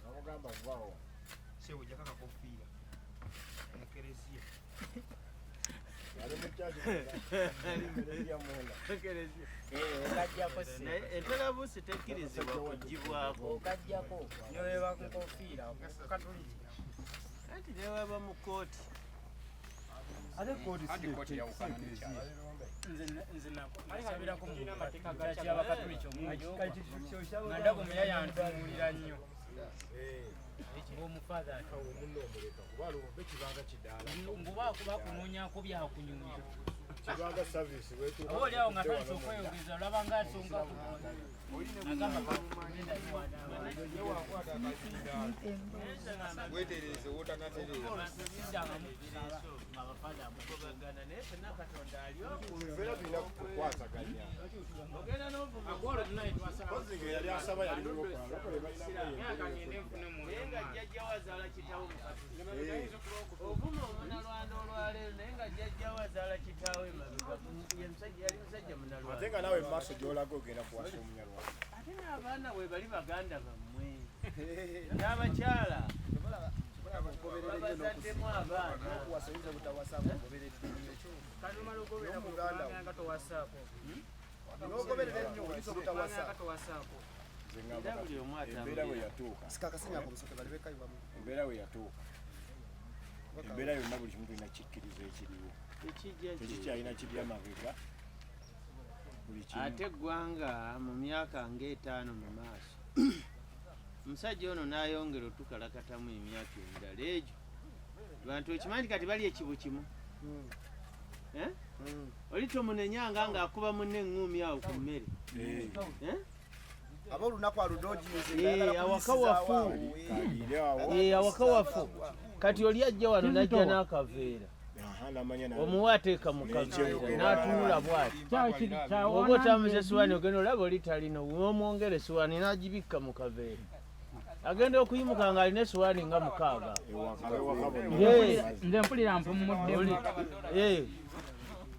Namugamba vaawo. Sebo jakaka kofiira. Mukereziya. Ali mu kyaki. Ekereziya munda. Okajjako. Naye entalabuusi tekkirizibwa kugibwako. Okajjako. Nyoyeba nkofiira katuliki. Anti newaba mu kkooti. Ate kooti Anti kooti yawukana n'ekyalo. Nze nze nasabirako mu kyaki y'Abakatuliki omulundi ogwo. Nga ndaba omuya yantunuulira nnyo. Ng'omufaatha ati. Awo munno omuleka kuba alumbe kibanga kidaala. Mbuba bakunoonyaako byakunyumya. Kibanga service wetuuka. Oba oli awo nga tandise okweyogeza olaba nga asonga ku agamba genda yiwana. Weetereeze w'otanatereera. Siddangamu kusaba nga abafaatha Mugobagana naye ffenna Katonda ali oku. Mbeera tulina kukwataganya. Ogenda n'ovuma. Kozzi nga yali asaba yali mulokole, abalokole balinamu Myaka embeera ngende efujja. nfune mu Naye nga jjajja we azaala kitaawe Mukatuliki. Ovuma omunalwanda olwaleero naye nga jjajja we azaala kitaawe mabega. Ye musajja yali musajja Ate munalwanda. nga naawe mu maaso gy'olaga ogenda kuwasa Omunyarwanda. Ate n'abaana bwe bali baganda bammwe. N'abakyala babazaddemu abaana. Okuwasa oyinza obutawasa ng'ogoberedde nnyo. Kanumala ogoberera N'omuganda wo. nga towasaako. N'ogoberera ennyo oyinza obutawasa. Nga towasaako. Nze ngamba Era buli omu kati embeera bwe atambulira. yatuuka, Sika akasenya ako musoke balibekayo bamu. embeera bwe yatuuka, embeera yonna buli kimu tulina kikkiriza ekiriwo. Ekijja kye. Tekikyalina kibya mabega. Buli kimu. Ate eggwanga mu myaka ng'etaano mu maaso omusajja ono n'ayongera otukalakatamu emyaka emirala egyo bantu okimanyi kati bali ekibu kimu. Eh? Oli tomunenyanga ng'akuba munne eŋŋuumi awo ku mmere. Eh? Aba olunaku aludoojinze. Eh, awaka wafu. Kaliire awo. Eh, awaka wafu kati oli ajja wano n'ajja n'akaveera. Aha, n'amanya omuwa ateeka mu kaveera n'atunula bw'ati oba otambuza essuwaani ogenda olaba oli talina omwongera essuwaani n'agibikka mu kaveera agenda okuyimuka ng'alina essuwaani nga 6. Ewaka ewaka bonna. Yeah. Nze mpulira mpumuddemu. Oli eh,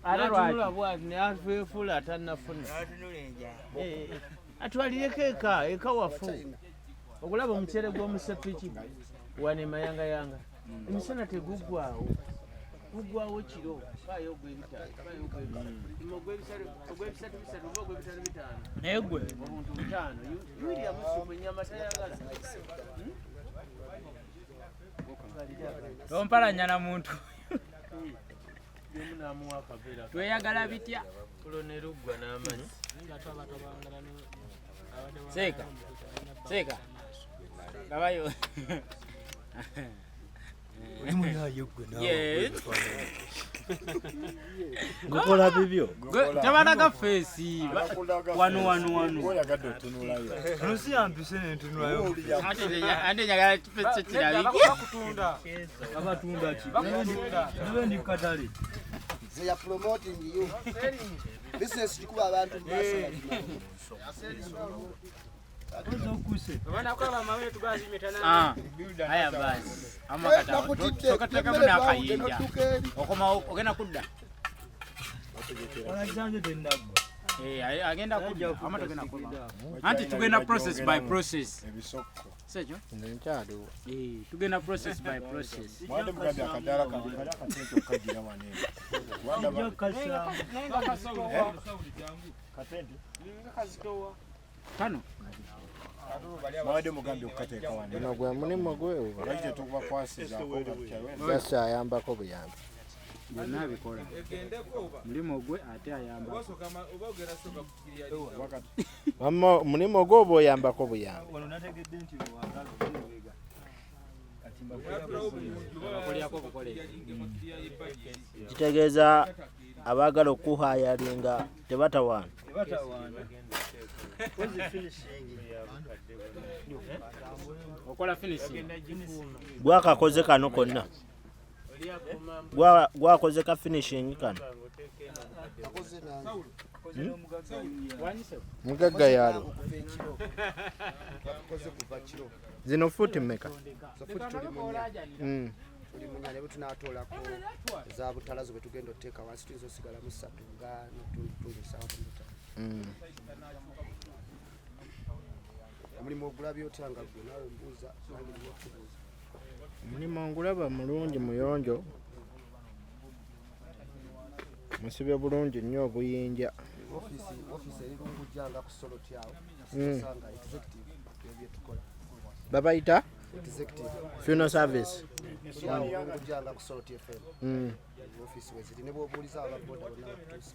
Ate n'atunula bw'ati n'afeefuula atannafuna. Eh, eh, atwalireko eka eka wafu okulaba omuceere gw'omusepiki wano emayangayanga emisana teguggwawo guggwawo kiro faayo ogw'ebitaano faayo ogw'ebisatu ogw'ebisatu ogw'ebisatu bisatu oba ogw'ebitaano bitaano. Naye gwe Obuntu butaano yulyamu supu ennyama tayagala. Tompalanya na muntu. Yomu n'amuwa akaveera. Tweyagala bitya? Kulo ne luggwa n'amazzi. Seeka. Seeka. Labayo. Yes. Gukola bibyo. Gwe tabalaga feesi. Abakulaga Wano wano wano. Oyagadde otunulayo. Nsi yampise nentunulayo. Ate njagala kifeesi kirabike. Abatunda ki? Nebe ndi katale. They are promoting you. Business kikuba abantu mu maaso Okuse. Ah, haya basi. Ama Eh, kata. nakutidde. Soka tekamu Emmere n'akayinja. twawudde n'odduka eri. Okomawo ogenda kudda. Wanajjanje tennaggwa. Eh, agenda kudda. Ama togenda kudda. Anti tugenda process by process. Ebisokko. Sekyo? Nze nkyaliwo. Eh, tugenda process by process. Mwade mugambye akadaala kali kali akatente okukagira wano eno. Ojja kukasaamu. Katente. Kano. Mwade mugambye okukateeka wano eno. Guno gwe mulimu gwe oba? Lwaki tetubakwasizaako nga tukyaliwo? Just ayambako buyambi. Byonna abikola. Mulimu gwe ate ayamba. Wamma mulimu gwe oba oyambako buyambi? Wano nategedde nti lwagala olubega. Kati Abakolyako bukolezi. Kitegeeza abaagala okuhayalinga tebatawaana. Tebatawaana. Kozi finishing. Okola finishing. Gwakakoze kano konna. Gwakoze ka finishing kano. Kakoze nange. Mugagga yalo. Okuva ekiro. Kakoze kuva kiro. Zino futi mmeka? So futi tuli munya. Tuli munya ne Ne bwe tunaatoolako eza butalazo bwe tugenda otuteeka wansi, tuyinza osigalamu 3 nga n'otutundu ensanvu mu ttaano. Omulimu ogulabye otya nga gwe naawe mbuuza, nange nina okubuuza. Omulimu ngulaba mulungi, muyonjo, musibye bulungi nnyo obuyinja. Ofiisi eri Lungujja nga ku Soloti awo. Osanga executive ebyetukola. Babayita Executive funeral service. Eri awo Lungujja nga ku Soloti FM. Ofiisi weziri, ne bw'obuuliza ababoda bonna bakutuusa.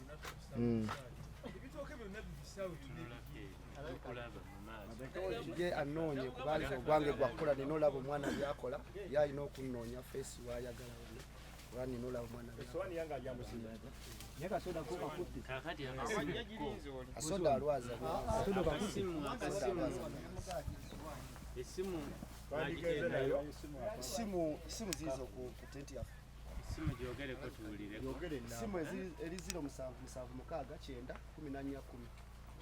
Ye anoonye kubanza ogwange gwakukola, nina olaba omwana byakola, ye alina okunnoonya feesi wayagala wano, oba nina olaba omwana byakola. Kakati akasimu ko. Asoda alwaza. Akasimu, akasimu. Essimu bagigenda. Simu ziizo ku tenti yaffe. Essimu gyogereko tuwulireko. Simu eri 0776 914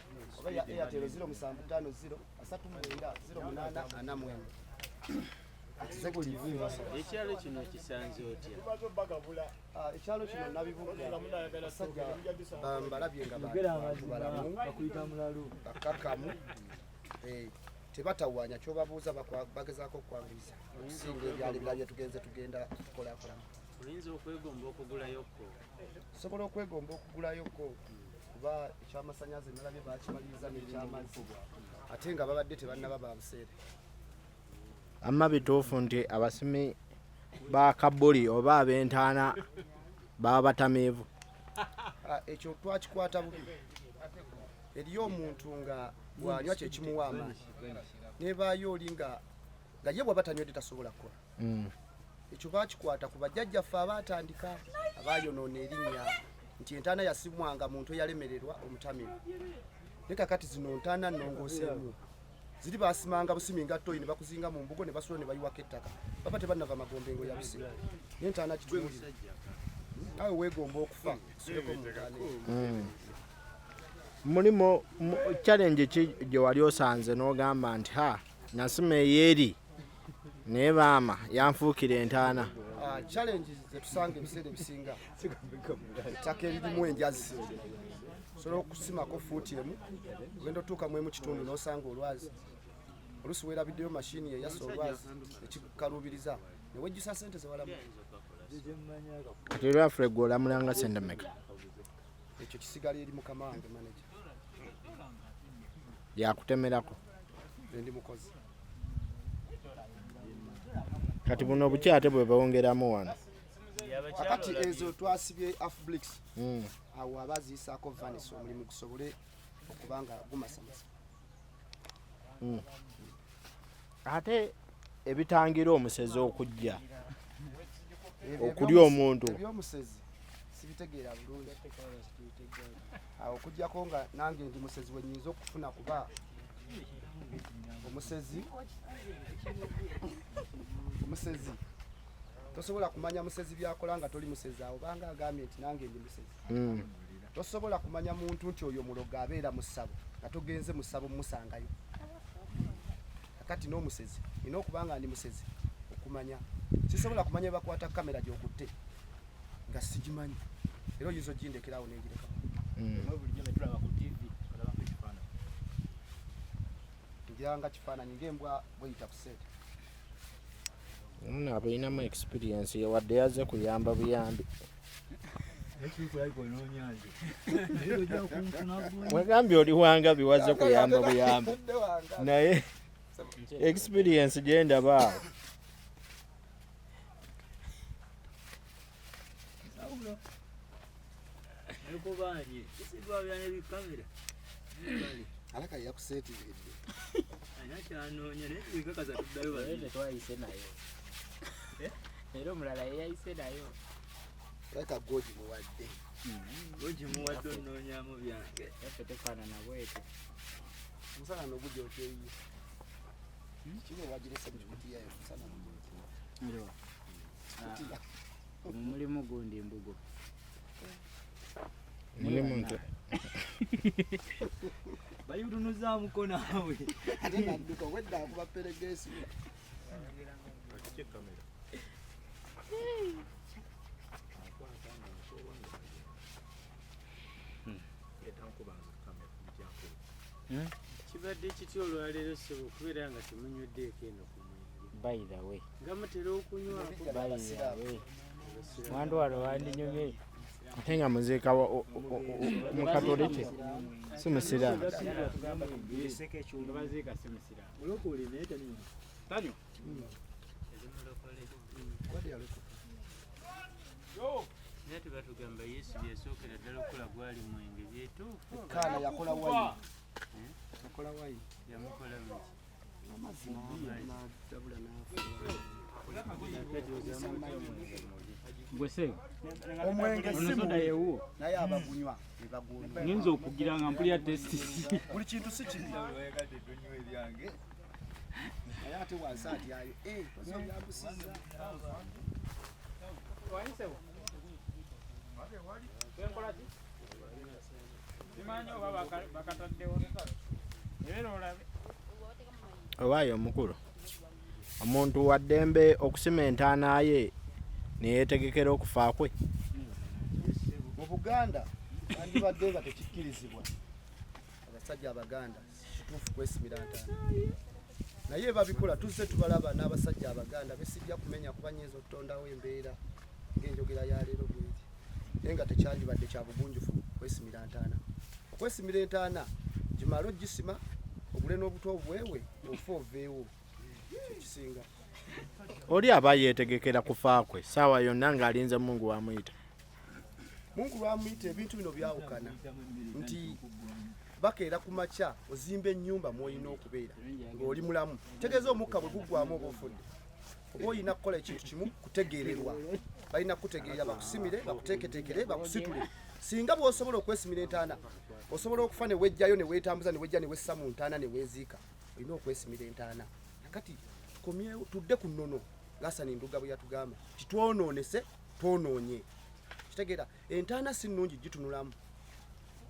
10, oba ya Airtel 0750 39 08 49. Executive. Ekyalo kino kisanze otya? Ah, ekyalo kino Nabibuga, basajja mbalabye nga bantu balamu, bakakamu, tebatawaanya, kyobabuuza bagezaako okwanguyiza okusinga ebyalo ebirala byetugenze tugenda tukolakolamu. Oyinza okwegomba okugulayokko? Sobola okwegomba okugulayokko, kuba ekyamasanyalaze nalabye bakimaliriza n'ekyamazzi, ate nga babadde tebannaba ba buseere. Amma bituufu nti abasimi ba kabuli oba ab'entaana baba batamiivu? Ah, ekyo twakikwata bubi. Eriyo omuntu nga bw'anywa kyekimuwa amaanyi, nebaayo oli nga ye bw'aba tanywedde tasobola kukola. Ekyo bakikwata ku bajjajjaffe abaatandika, abaayonoona erinnya nti entaana yasimwanga muntu eyalemererwa omutamiivu. Naye kakati zino ntaana nnongooseemu, ziri basimanga busimi nga toyi, ne bakuzinga mu mbugo ne basula ne bayiwako ettaka, baba tebannava magombe ngo yabise. Naye entaana kitunuulire, naawe weegomba okufa osuleko mu ntaana eyo. Mulimu challenge ki gye wali osanze n'ogamba nti ha, nasima eyeeri naye baama yanfuukira entaana? Ah, challenge zetusanga ebiseera ebisinga, ettaka eririmu enjazi, osobola okusimako fuuti emu, ogenda otuuka mu emu kitundu n'osanga olwazi, oluusi weerabiddeyo mashini eyassa olwazi, ekikaluubiriza newejjusa sente zewalamu. Kati lwaffe gwe olamulanga sente meka? Ekyo kisigala eri mukama wange manager. Yakutemerako? Ndi mukozi. Kati buno obuki ate bwe bawongeramu wano? Kakati ezo twasibye half bricks. Awo aba aziyisaako varnish, omulimu gusobole okuba nga gumasamasa. Ate ebitangira omusezi okujja Ebyo okulya omuntu? Ebyomusezi sibitegeera bulungi awo, okugjako nga nange ndi musezi we nyinza okufuna, kuba omusezi tosobola kumanya musezi byakola nga toli musezi. Awo banga agambye nti nange ndi musezi. Tosobola kumanya muntu nti oyo mulogo abeera mu ssabo nga togenze mu ssabo mumusangayo. Kakati n'omusezi nina okuba nga ndi musezi okumanya. Sisobola kumanya bakwata kamera gyokutte nga sigimanyi, era oyinza ogindekerawo nengireka. Bulijjo betulaba ku TV olabako ekifaananyi. Njiranga kifaananyi ng'embwa bweyita ku sente. Ono abalinamu experience, wadde yazze kuyamba buyambi. Ekikulabika onoonya nze, naye ojja kunfuna bulungi. Wegambye oli wanga biwazze kuyamba buyambi, naye experience gyendaba awo. Nekubanje kisigwabira nebikamera. Alaka yakuseetingidde. Alina kyanoonya, naye tubikakaza tuddayo Naye babiri. tetwayise nayo, era omulala yeyayise nayo. Alaka gwogimuwadde. Ogimuwadde, onoonyamu byange. Yaffe tefaanana bwetyo. Omusana nogujokyeyo kiba wagirese mu kikutiya, omusana Ndwa. Mu mulimu gundi mbugo. Mulimu nti Bayutunuzaamuko naawe. Ate nadduka, obwedda akuba peregesi. Kibadde kitya olwaleero ssebo okubeera nga temunyweddeeko eno ku mwenge? By the way. Nga mutera okunywako. By the way. Mwandwalo wandinyumye. Ate nga muziika mukatoliki si musiraamu. Nga baziika si musiraamu. Mulokole naye tanywa. Tanywa. Naye tebatugamba Yesu bye yasookera ddala okukola gwali mwenge byetuufu. Kaana yakola wayini. Yakola wayini. Yamukola muki? Amazzi n'atabula n'afa. Gwe ssebo. Omwenge Ono si soda mubi yewuwo. naye abagunywa be bagwonoona. Nnyinza okugira nga mpulira tesiti. Buli kintu si kibi. Naye ate wansi atyayo. Eh, ozo byakusizza. Owaaye omukulu, omuntu wa ddembe okusima entaana ye ne yeetegekera okufa kwe? Mu Buganda bandibadde nga tekikkirizibwa abasajja Abaganda kituufu kwesimira ntaana, naye babikola. Tuzze tubalaba n'abasajja Abaganda besijja kumenya kuba nnyinza okutondawo embeera ng'enjogera ya leero bweri, naye nga tekyandibadde kya bugunjufu kwesimira ntaana. Okwesimira entaana gimale ogisima ogule n'obuto obwewe ofe oveewo, kyekisinga. Oli aba yeetegekera kufa kwe ssaawa yonna ng'alinze Mungu w'amuyita. Mungu lwamuyita ebintu bino byawukana nti bakeera ku makya ozimba ennyumba mw'olina okubeera ng'oli mulamu. Tegeeza omukka bwe guggwamu oba ofudde, oba olina kukola ekintu kimu kutegeererwa. Balina kukutegeerera, bakusimire, bakuteeketeekere, bakusitule. Singa bw'osobola okwesimira entaana, osobola okufa ne wejjayo ne weetambuza ne wejja ne wessa mu ntaana ne weeziika. Olina okwesimira entaana. Kakati tukomyewo tudde ku nnono Hassan Nduga bwe yatugamba titwonoonese, twonoonye. Kitegeera entaana si nnungi gitunulamu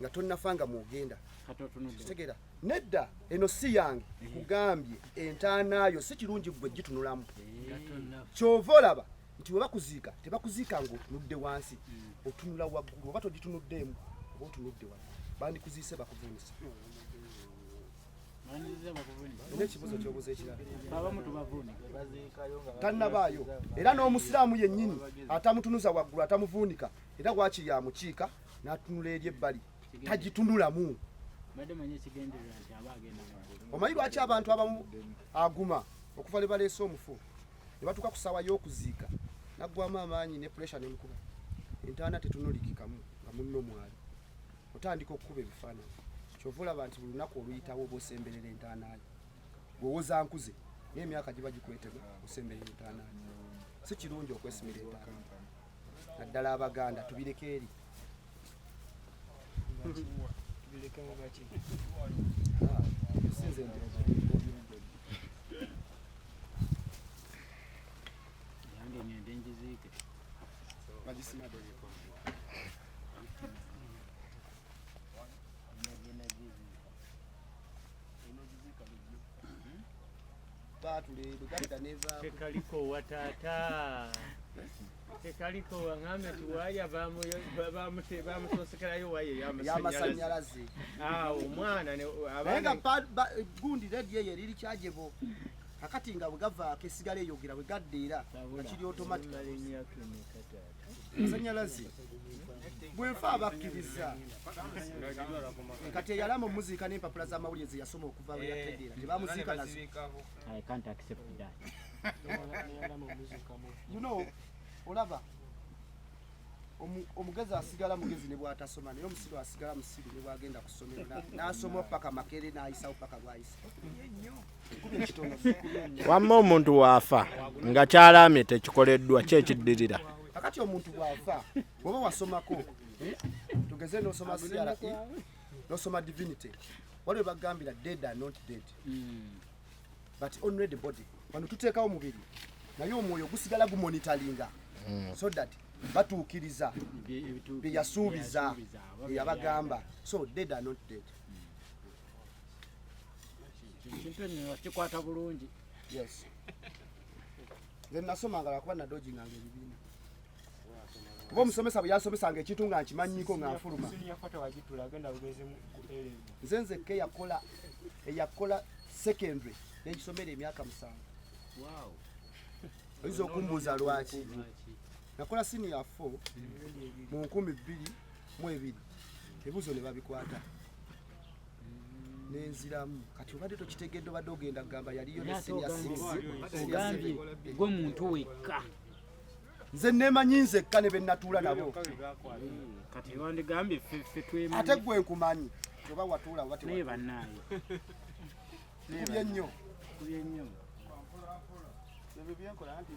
nga tonnafa nga mwogenda. Kitegeera nedda eno si yange, kugambye entaana yo si kirungi gwe gitunulamu. Kyova olaba nti we bakuziika tebakuziika ng'otunudde wansi, otunula waggulu, oba togitunuddeemu oba otunudde waggulu. Bandikuziise bakuvuunise. Olina ekibuuzo ky'obuuza ekirala? Tannabaayo. Era n'omusiraamu yennyini atamutunuza waggulu atamuvuunika, era waakiri amukiika n'atunula eri ebbali, tagitunulamu. Omanyi lwaki abantu abamu aguma okuva lwe baleese omufu ne batuuka ku ssaawa y'okuziika n'aggwamu amaanyi ne pressure n'emukuba? Entaana tetunulikikamu nga munno mwali, otandika okukuba ebifaananyi. Kyova olaba nti buli lunaku oluyitawo oba osemberera entaana yo. Bw'owoza nkuze naye emyaka giba gikwetema, osemberera entaana yo. Si kirungi okwesimira entaana, naddala Abaganda tubireke eri. Sinze nti Yange ngende ngiziike. Bagisima. Baatula bwe gadda nevaako. Tekaliko wa taata. Tekaliko waŋŋambe nti waaya bamusosekerayo waaya ey'amasannyalaze. Y'amasannyalaze. Awo omwana Naye nga gundi rediyo eyo eriri kyajebo kakati nga bwe gavaako esigala eyogera bwe gadda era nga kiri automatic. Emyaka emeka taata? Amasannyalaze bwenfa abakkiriza kati eyalama omuziika n'empapula z'amawulire ze yasoma okuva lwe yategeera tebamuziika nazo. I can't accept that. Olaba omugezi asigala mugezi ne bw'atasoma, naye omusiru asigala musiru ne bw'agenda ku ssomero n'asoma paka Makerere n'ayisawo paka lw'ayisa. Kubye ekitono. Wamma omuntu waafa nga kyalaamye tekikoleddwa, ki ekiddirira? Kakati omuntu bw'afa bw'oba wasomako, tugeze n'osoma CRE, n'osoma divinity, waliwo bagambira dead are not dead but only the body. Wano tuteekawo mubiri naye omwoyo gusigala gumonitalinga so that batuukiriza bye yasuubiza, bye yabagamba. So dead are not dead. Ekintu eno kikwata bulungi. Yes, nze nasomanga lwakuba nadojinganga ebibiina. Oba omusomesa bwe yansomesanga ekintu nga nkimanyiko nga nfuluma. Nze nzekka eyakola secondary nengisomera emyaka 7. Oyinza okumbuuza lwaki? Nakola senior 4 mu 2002, ebibuuzo ne babikwata nenziramu. Kati obadde tokitegedde, obadde ogenda kugamba yaliyo ne senior 6. Ogambye gwe muntu wekka. Nze nemanyi nzekka ne bennatuula nabo. Kati wandigambye ffe twemanyi. Ate gwe nkumanyi oba watuula oba Naye tewatuula. bannaaye. Kubye nnyo. Kubye nnyo. Ebyo byenkola anti.